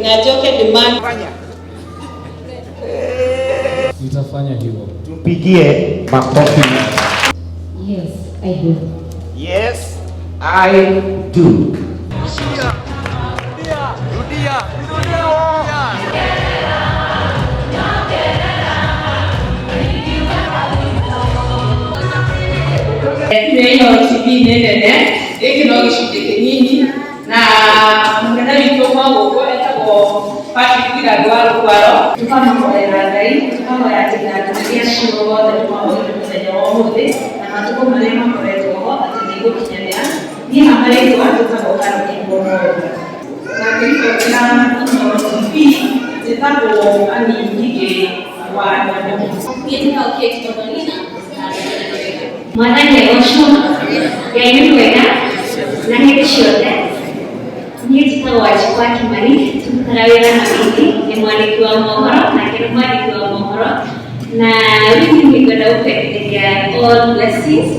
Na njoke ndĩma Nitafanya hivyo. Tumpigie makofi. Yes, I do. Yes, I do. Ĩno TV nĩ nene, gĩkĩ no gĩcunjĩ kĩnini na mũnene witũ wa gũkũ etagwo Patrick Irandũ wa Rũkwaro. Tũkamũhoera Ngai, tũkahoya atĩ irathimo iria ciothe tũmahoire mũthenya wa ũmũthĩ na matukũ marĩa makoretwo ho atĩ nĩ igũkinyanĩra. Niĩ hakwa rĩtwa njĩtagwo Caroline Mũmotha. Na ngĩribotera Inooro TV, njĩtagwo Annie Ngigĩ wa Nyamũ. Niĩ njĩtagwo Kate Godolina na Mwathani agocwo, Ngai nĩ mwega na hĩndĩ ciothe. Niĩ njĩtagwo Wanjikũ wa Kimani, tũrutaga wĩra na Wini, nĩ mwandĩki wa mohoro, nake nĩ mwandĩki wa mohoro, na Wini nĩ ngwenda gũkwenderia all blessings.